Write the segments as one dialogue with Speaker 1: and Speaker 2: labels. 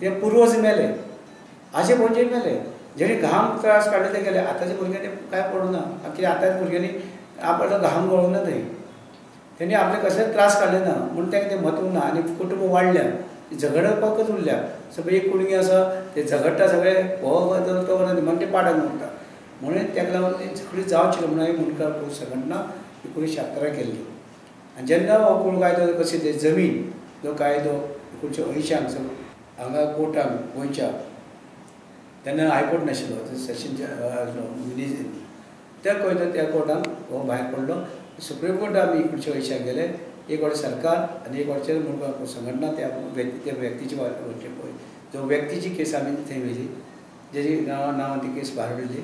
Speaker 1: ते पुर्वज मेले, आजे पणजे मेले, जेणे घाम त्रास काडले ते गेले. आतांच्या भुरग्यांनी कांय पडूं ना, कित्याक आतांच्या भुरग्यांनी आपलो घाम गळोवंक ना, थंय तेणी आपले कसलेच त्रास काडले ना म्हूण तांकां तें म्हत्व ना. आनी कुटुंब वाडल्या, झगडपाकच उरल्या. सगळी एक कुणगी आसा ते झगडटा सगळे, हो तो म्हणून ते पाडाक उरता. म्हणून ताका लागून ती झगडी जावची म्हणून हांवें मुंडकार कुळ संघटना 1976 केल्ली. आनी जेन्ना हो कुळ कायदो कशें ते जमीन जो कायदो 1980 हांगा कोर्टान गोंयच्या तेन्ना हायकोर्ट नाशिल्लो, सेशन त्या कोयतो त्या कोर्टान हो भायर पडलो. सुप्रीम कोर्टान आमी 1980 गेले, एक वाटे सरकार आनी एक वाटेर मुंडकार कुळ संघटना त्या व्यक्तीची जो व्यक्तीची केस आमी थंय व्हेली, जेजी नांवान ती केस भायर उडयली.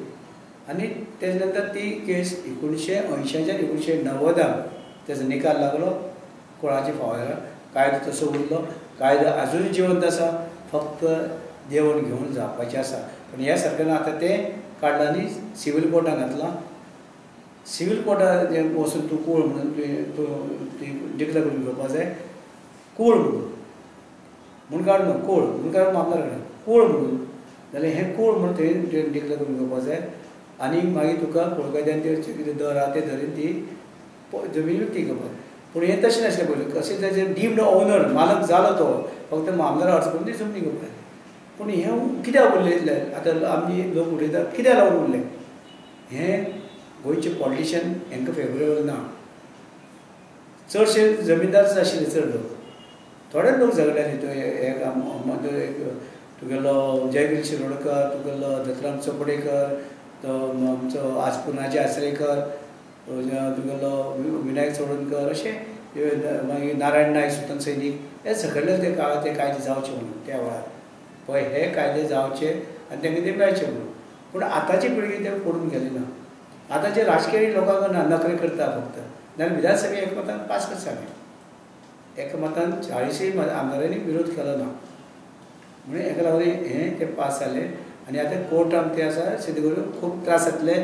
Speaker 1: आनी तेजे नंतर ती केस 1980 1990 तेजो निकाल लागलो. कुळाची फावरा कायदो तसो उरलो, कायदो आजुनूय जिवंत आसा, फक्त देवण घेवन जावपाचें आसा. पूण ह्या सरकारान आतां तें काडलां आनी सिवील कोर्टान घातलां. सिवील कोर्टान जें वचून तूं कूळ म्हणून तूं ती डिक्लेर करून घेवपा जाय, कूळ म्हणून मुंडकार न्हू, कूळ मुंडकार मामला कडेन कूळ म्हणून जाल्यार हें कूळ म्हणून थंय डिक्लेर करून घेवपा जाय. आनी मागीर तुका कुळ कायद्यान ते कितें दर आहा ते धरून ती जमीन विकती घेवपाक. पूण हें तशें नासलें पयलीं, कशें ताजें डीम्ड ओनर मालक जालो तो, फक्त मामदार अर्ज करून ती जमनी घेवपाक. पूण हें कित्याक उरलें इतलें आतां आमी लोक उलयता कित्याक लागून उरलें, हें गोंयचे पॉलिटिशियन हांकां फेवरेबल ना. चडशे जमीनदारच आशिल्ले चड लोक, थोडे लोक झगडले. तो तुगेलो जयगिरी शिरोडकर, तुगेलो दत्तराम चोपडेकर, तो आमचो आसपुनाजी आसरेकर, तुगेलो विनायक चोडणकर, अशें मागीर नारायण नायक सुतन सैनीक, हे झगडले ते काळार ते कायदे जावचे म्हणून त्या वेळार. पळय हे कायदे जावचे आनी तांकां ते मेळचे म्हणून. पूण आतांची पिळगी ते पडून गेली ना. आतांचे राजकीय लोकांक ना नखरे करता फक्त, नाल्यार विधानसभे एकमतान पास करता आमी, एकमतान 40 आमदारांनी विरोध केलो ना. म्हणून हेका लागून हें तें पास जालें. आनी आतां कोर्टान तें आसा सिद्ध करून खूब त्रास जातले.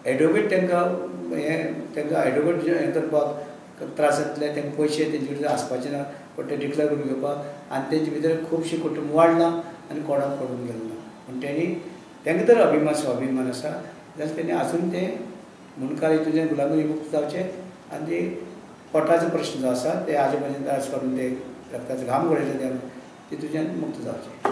Speaker 1: एडवोकेट तांकां हें तांकां एडवोकेट हें करपाक त्रास जातले, तांकां पयशे तेंचे कडेन आसपाचे ना, पण ते डिक्लेर करून घेवपाक. आनी तेंचे भितर खुबशीं कुटुंब वाडलां आनी कोणाक पडून गेलें ना. पूण तेणी तांकां तर अभिमान स्वाभिमान आसा जाल्यार तेणी आजून तें मुंडकार हितून गुलामगिरी मुक्त जावचें. आनी ते पोटाचो प्रश्न जो आसा ते आजे पसून त्रास काडून ते रक्ताचो घाम गळयले ते तितूच्यान मुक्त जावचें.